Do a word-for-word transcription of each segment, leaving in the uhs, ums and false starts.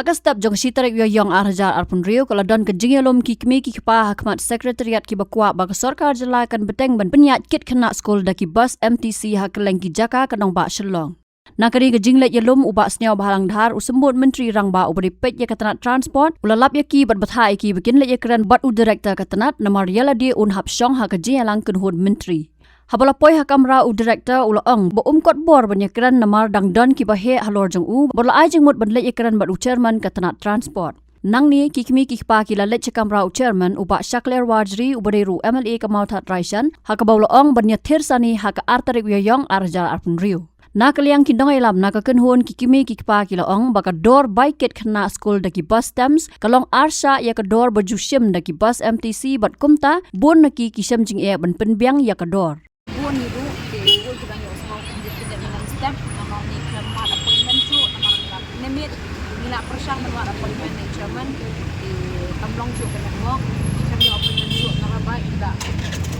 Ha ka step jong ka shi tarik Ïaïong ar hajar arphew hynriew ka la don ka jingïalum ki kmie ki kpa ha khmat Secretariat kiba kwah ba ka sorkar jylla kan bteng ban pynïaid kit khynnah skul da ki bus M T C ha kylleng ki jaka ka nongbah Shillong. Na kane ka jingleit ïalum, u Bah Sniawbhalang Dhar, u Symbud Myntri Rangbah uba dei peit ïa ka tnat transport, u la lap ïa ki bad bthah ïa ki ba kin leit ïakren bad u director ka tnat namar ïa lade un hap shong ha ka jingïalang kynhun myntri. Haba la poi ha kamra u director u la ong ba um kot bor ban ïakren namar dang don kiba heh halor jong u, bad la ai jingmut ban leit ïakren bad u chairman ka tnat transport. Nangne ki kmie ki kpa ki la leit sha kamra u chairman, u Bah Shakliar Warjri uba dei ruh u M L A ka Mawthadraishan, ha kaba u la ong ban ïathir sani ha ka ar tarik Ïaïong ar hajar arphew hynriew. Na ka liang ki nongïalam na ka kynhun ki kmie ki kpa ki la ong ba ka dor bai kit khynnah skul da ki bus STEMS ka long ar shah ïa ka dor ba ju shim da ki bus M T C bad kumta bun na ki ki shem jingeh ban pynbiang ïa ka dor. Bun hi ruh, te bun ki dang ïohsngew kum ki kyndiat ngan step, namar ngi khlem wad appointment shuh, namar ngi la pynmit, ngi la pyrshang ban wad appointment na i chairman, te kam long shuh kane mo, ngi khlem ïoh appointment shuh, namar ba i da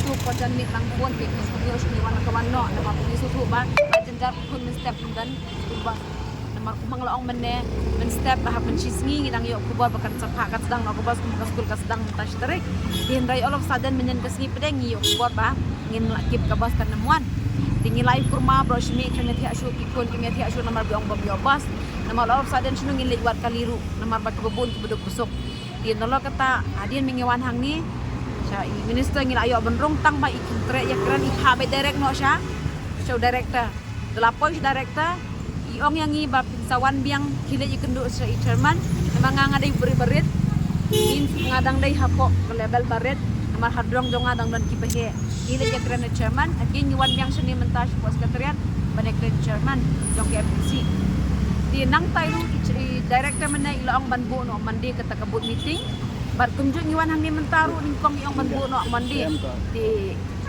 tu ko jan miet lang bun, te ngi sngewthuh shuh ngi wan ka wan noh, namar ngi sngewthuh ba, ba jynjar khun mynstep myndan, kumba Namar kumba nga la ong mynne, mynstep ba hap mynshisngi ngi dang ïoh khubor ba kan sa phah, kan sdang noh ka bus, kumba ka skul ka sdang mynta shi tarik. Te hynrei all of a sudden mynnin ka sngi pdeng ngi ïoh khubor ba ngin la kip ka bus kan ym wan. Te ngi la ïa kurma baroh shimiet, kim ïathiah shuh ki khun, kim ïathiah shuh namar ba ong bym ïoh bus. Namar all of a sudden shano ngin leit wad kali ruh namar ba kiba bun kiba duk ba suk. Te nalor kata hadien ba ngi wan hangne sha i minister ngi la ïoh ban rung tang ba i kyntreh ïakren, i phah beit direct noh sha sha u director. Da la poi sha director, i ong ïa ngi ba phin sa wan biang, khie leit ïakynduh sha i chairman, namar nga nga dei u briew barit, nga dang dei hapoh ka level barit, namar hadrong jong nga dang don kiba heh. Khie leit ïakren ïa chairman, again ngi wan biang shane mynta shapoh secretariat ban ïakren ïa chairman jong ka M T C. Te nangta ruh i, i director mynne i la ong ban buh noh Monday kata ka board meeting. Bad kumjuh ngi wan hangne mynta ruh nyngkong i ong ban buh noh Monday. Te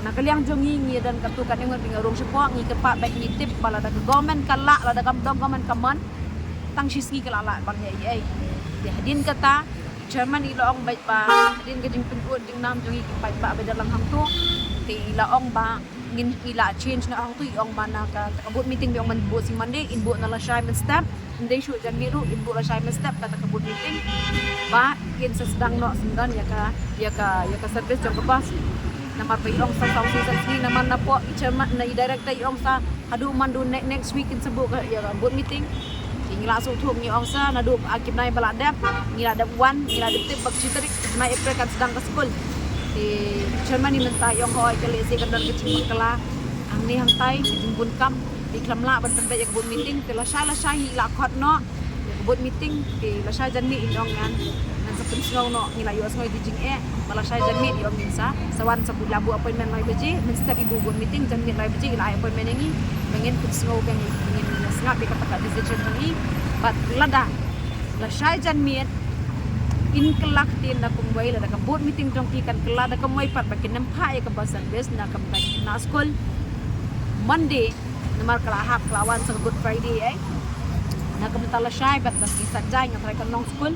Na ka liang jong ngi, ngi don katto katne ngut ba ngi rung shapoh, ngi kyrpad bad ngi tip ba lada ka government ka lah, lada ka government ka mon, tang shisngi ka la lah ban ïa ei ei. Te hadien kata chairman i la ong bad ba hadien ka jingpynbud jingnam jong ngi ki paidbah ba don lang hangto, te i la ong ba ngin, i la change noh hangto, i ong ba na ka, ka board meeting ba ong ban buh sngi Monday, in buh na lashai mynstep. Ym dei shuh janmiet ruh, in buh lashai mynstep kata ka board meeting. Ba kin sa sdang noh syndon ïa ka, ïa ka, ïa ka service jong ka bus. Namar ba i ong sa saw sngi, saw sngi, namar napoh i chairman, na i director i ong sa haduh mynta ne-, next week kin sa buh ka, ïa ka board meeting. Te ngi la sngewthuh, ngi ong sa naduh ar bnai ba la dep, ngi la dep wan, ngi la dep tip ba ka shi tarik bnai April kan sdang ka skul. Te chairman i mynta i ong hooid ka lehse kan don ka jingpynkylla hangne hangtai, ka jingbun kam. Te khlem lah ban pynbeit ïa ka board meeting, te lashai lashai hi la khot noh ïa ka board meeting, te lashai janmiet i ong ngan, ngan sa pynsngew noh, ngi la ïohsngew ïa ki jingeh, ba lashai janmiet i ong ngin sa, sa wan sa buh, la buh appointment noi baje, mynstep i buh board meeting, janmiet noi baje i la ai appointment ïa ngi ba ngin pynsngew biang, ba ngin ïa sngap ïa kata ka decision jong i. Bad lada lashai janmiet in kylla ktien da kumwei, lada ka board meeting jong ki kan kylla da kumwei pat ba kin ym phah ïa ka bus service na ka bynta ki khynnah skul Monday, namar ka la hap, ka la wan sa ka Good Friday, eh. Na ka bynta lashai bad lashai saitjaiñ nga tharai kan long skul.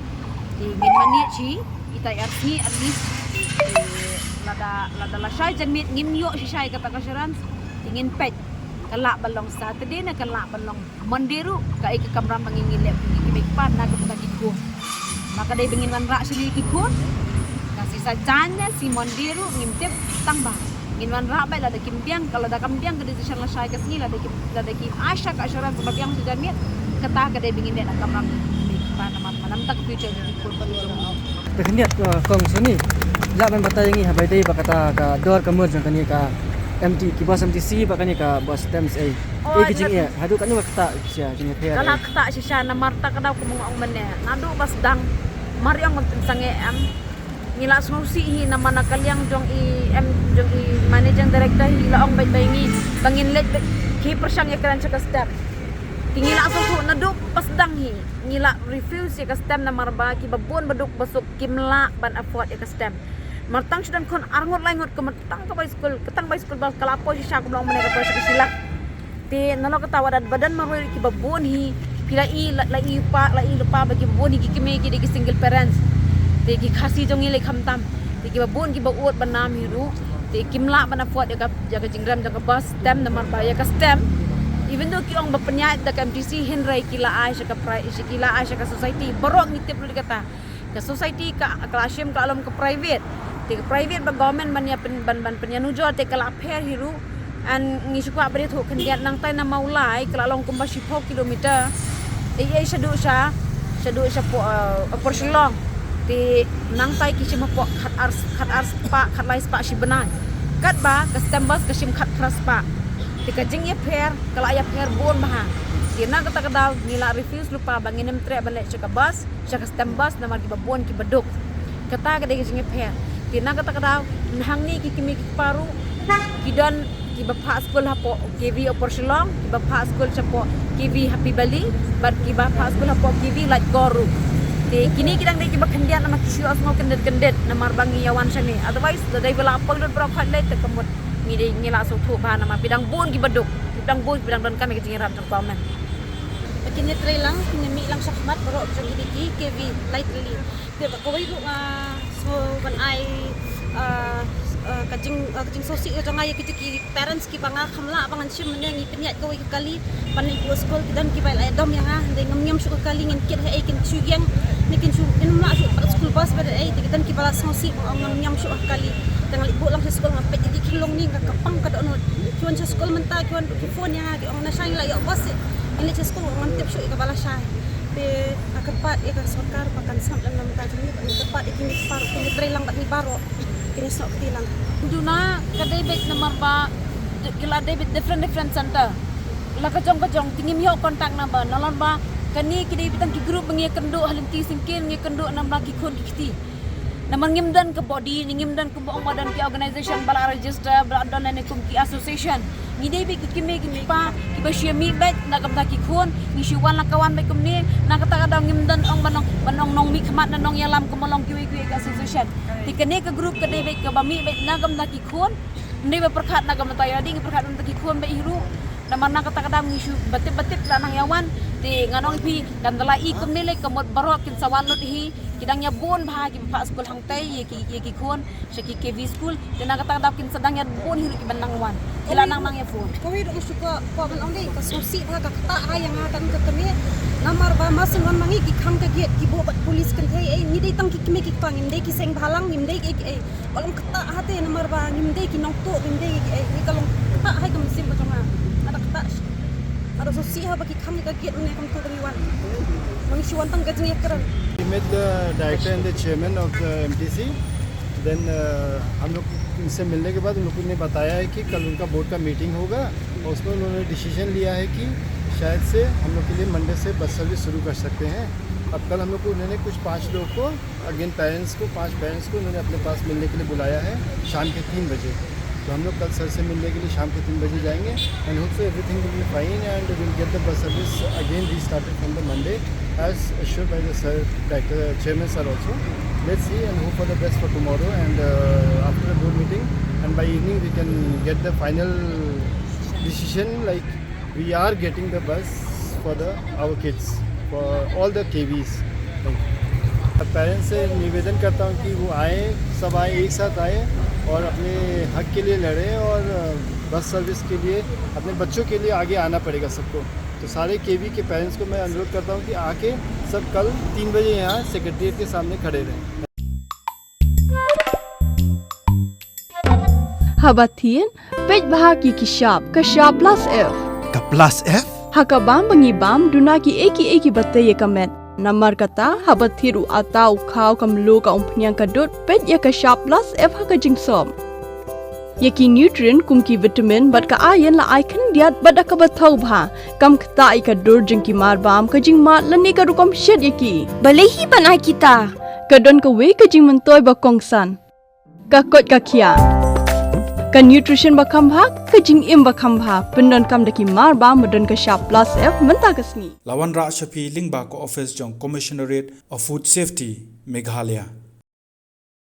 Te ngin mane shi itai ar sngi at least. Te lada, lada lashai janmiet ngim ïoh shisha ïa kata ka assurance, te ngin peit. Ka lah ban long Saturday ne ka lah ban long Monday ruh, kaei ka kamram ba ngin, ngin leh, ngin, ngin leh pat na ka bynta ki khun. Ma ka dei ba ngin wanrah shane ki khun. Ka shi saitjaiñ ne shi Monday ruh ngim tip tang ba ngin wanrah beit, lada kim biang, ka lada kam biang ka decision lashai ka sngi, lada kim, lada kim ai sha ka assurance ba biang shi janmiet, kata ka dei ba ngin leh na ka kamram ki khun, namar mynta ka future ki khun ba ki jong ngi. Te khyndiat, uh, Kong Soni, lah ban batai ïa ngi ha ba ïadei bad kata ka dor ka mur jong kane ka M T, ki bus M T C bad kane ka bus STEMS ei. Oh, ei ki jingeh, haduh katno ka ktah shisha jingeh. Ka la ktah shisha namar ta ka daw kum nga ong mynne. Naduh ba sdang, mar ïa ong ban pynsangeh em. Ngi la sngewsih hi namar na ka liang jong i em, jong i managing director hi la ong beit ba ïa ngi ba ngin leit beit, ki pyrshang ïakren sha ka STEM. Te ngi la sngewthuh naduh ba sdang hi ngi la refuse ïa ka STEM namar ba kiba bun ba duk ba suk kim lah ban afford ïa ka STEM. Mar tang shu don khun ar ngut lai ngut, ka mar tang ka bai skul, ka tang bai skul ba ka la poi shisha, ka long mynne ka poi sha ka shi lak. Te nalor kata wat ba don marwei kiba bun hi, phi la i, la, la i pa, la i lypa ba kiba bun hi ki kmie ki dei ki single parents. Te ki Khasi jong ngi lei khamtam. Te kiba bun kiba ud ba nam hi ruh. Te kim lah ban afford ïa ka, ïa ka jingrem jong ka bus STEM namar ba ïa ka STEM Even though ki ong ba pynïaid da ka M T C, hynrei ki la ai sha ka pri-, ki la ai sha ka society, baroh ngi tip lut kata. Ka society ka, ka la shim ka la long ka private. Te ka private bad government ban ïa pyn-, ban, ban pynïanujor te ka la pher hi ruh. And ngi shu kwah ba ïathuh khyndiat, nangtai na Mawlai ka la long kumba shiphew kilometer. Ei, ei, shaduh sha, shaduh shapoh, eh, Upper Shillong. Te nangtai ki shim hapoh khat ar, khat ar spah, khat lai spah shi bnai. Katba ka stem bus ka shim khat phra spah. Te ka jingïapher ka la ïapher bun bha. Te na kata ka daw ngi la refuse lypa ba ngin ym treh ban leit sha ka bus, sha ka stem bus, namar kiba bun kiba duk. Kata ka dei ka jingïapher. Te na kata ka daw, hangne ki kmie ki kpa ruh ki don kiba phah skul hapoh K V Upper Shillong, kiba phah skul shapoh K V Happy Valley, bad kiba phah skul hapoh K V Laitkor ruh. Te kine ki dang dei kiba khyndiat namar ki shu ïohsngew kyndit kyndit namar ba ngi ïa wan shane. Otherwise lada dei ba la poi lut baroh khoit leit te ka mut ngi dei ngi la sngewthuh bha namar phi dang bun kiba duk, phi dang bun, phi dang donkam ïa ka jingïarap jong government. Ba kin ïatreilang, kin ïamih lang shakhmat baroh jong kine ki K V Light Lily. Te ba kawei ruh nga sngew ban ai, ah, ah, ka jing, ah, ka jingsngewsih ka jong nga ïa kito ki parents kiba nga kham lah ba ngan shim mynne, ngi pynïaid kawei ka kali ban leit buh skul, ki don kiba la ïadom ïa nga, hynrei ngam ñiam shuh ka kali, ngin kit ha ei, kin shu ïeng ne kin shu, ngin ym lah shuh pat school bus bad ei, te ki don kiba la sngewsih ba ngam ñiam shuh ka kali. Te nga leit buh lang sha skul, nga peit ïa ki khyllung ne nga, ka pang ka dohnud. Ki wan sha skul mynta ki wan ki phone ïa nga, ki ong na shai ngi la ïoh bus, ngin leit sha skul, ngam tip shuh ïa kaba lashai. Te nga kyrpad ïa ka sorkar ba kan sngap lem na ka bynta jong ngi, nga kyrpad ïa kine ki parents, kin ïatreilang bad ngi baroh, kin ïasnoh kti lang. Duna ka dei beit namar ba ki la dei beit different different center. La ka jong ka jong te ngim ïoh contact number, nalor ba kane ki dei beit tang ki group ba ngi ïakynduh ha lynti syngkien, ngi ïakynduh namar ba ki khun ki kti. Namar ngim don ka body, ne ngim don kumba ong ba don ki organization ba la register, ba la don lane kum ki association. Ngi dei beit ki kmie ki kpa kiba shu ïamih beit na ka bynta ki khun, ngi shu wan la ka wan beit kumne, na kata ka daw ngim don ong ban ong, ban ong nongmihkhmat ne nongïalam kumba long kiwei kiwei ki association. Te kane ka group ka dei beit kaba mih beit na ka bynta ki khun. Ym dei ba pyrkhat na ka bynta ïa lade, ngi pyrkhat na ka bynta ki khun beit hi ruh. Namar na kata ka daw ngi shu ba tip ba tip la nang ïa wan. Te ngan ong ïa phi, kan da la i kumne lei ka mut baroh kin sa wan lut hi. Ki dang ïa bun bha kiba phah skul hangtei ïa ki, ïa ki khun sha ki K V school. Te na kata ka daw kin sa dang ïa bun hi ruh kiban nang wan. Ki la nang nang ïa phone. Kawei ruh nga shu kwah, kwah ban ong dei, ka sngewsih bha, ka ktah ha ïa nga kane ka kmie. Namar ba mar shu wan ma ngi ki khang ka gate, ki buh bad police kynthei ei, ngi dei tang ki kmie ki kpa, ngim dei ki seng bhalang, ngim dei ki ei ki ei. Ba long ktah ha te namar ba ngim dei ki nongtuh, ngim dei ki ei, ngi ka long ktah ha ka mynsiem ka jong nga. Nga da ktah. Nga da sngewsih ha ba ki khang ka gate mynne kumto ba ngi wan. Ba ngi shu wan tang ka jingïakren. We met the director and the chairman of the M T C. Then, uh, हम लोग इनसे मिलने के बाद उन लोगों ने बताया है कि कल उनका बोर्ड का मीटिंग होगा और उसमें उन्होंने डिसीजन लिया है कि शायद से हम लोग के लिए मंडे से बस सर्विस शुरू कर सकते हैं। अब कल हम लोग को उन्होंने कुछ पाँच लोगों को, अगेन पेरेंट्स को, पांच पेरेंट्स को उन्होंने अपने पास मिलने के लिए बुलाया है शाम के तीन बजे। तो हम लोग कल सर से मिलने के लिए शाम के तीन बजे जाएंगे and hope so everything will be fine and we'll get the bus service again restarted from the Monday as assured by the sir, director, chairman sir also. Let's see and hope for the best for tomorrow and, uh, after the board meeting and by evening we can get the final decision, like, we are getting the bus for the our kids, for all the K Vs. Thank you. पेरेंट्स से निवेदन करता हूँ कि वो आए, सब आए, एक साथ आए और अपने हक के लिए लड़ें और बस सर्विस के लिए अपने बच्चों के लिए आगे आना पड़ेगा सबको। तो सारे केवी के पेरेंट्स को मैं अनुरोध करता हूँ कि आके सब कल तीन बजे यहाँ सेक्रेटेरिएट के सामने खड़े रहें। Haba thied, peit bha ki ki shap, ka shap Plus F. Ka Plus F? Ha ka bam ba ngi bam, duna ki ei ki ei kiba tei ïa ka met. Namar kata, haba thied u atta u khaw ka mluh ka umphniang ka dud, peit ïa ka shap Plus F ha ka jingsop. Ïa ki nutrient kum ki vitamin bad ka iron la ai khyndiat bad da kaba thaw bha. Kam ktah ïa ka dur jong ki mar bam, ka jingmad lane ka rukom shet ïa ki. Balei hi ban ai kita? Ka don kawei ka jingmyntoi ba kongsan. Ka koit ka khiah. Ka nutrition ba kham bha, ka jingim ba kham bha. Pyndonkam da ki mar bam ba don ka shap Plus F mynta ka sngi. La wanrah sha phi lyngba ka office jong Commissionerate of Food Safety, Meghalaya.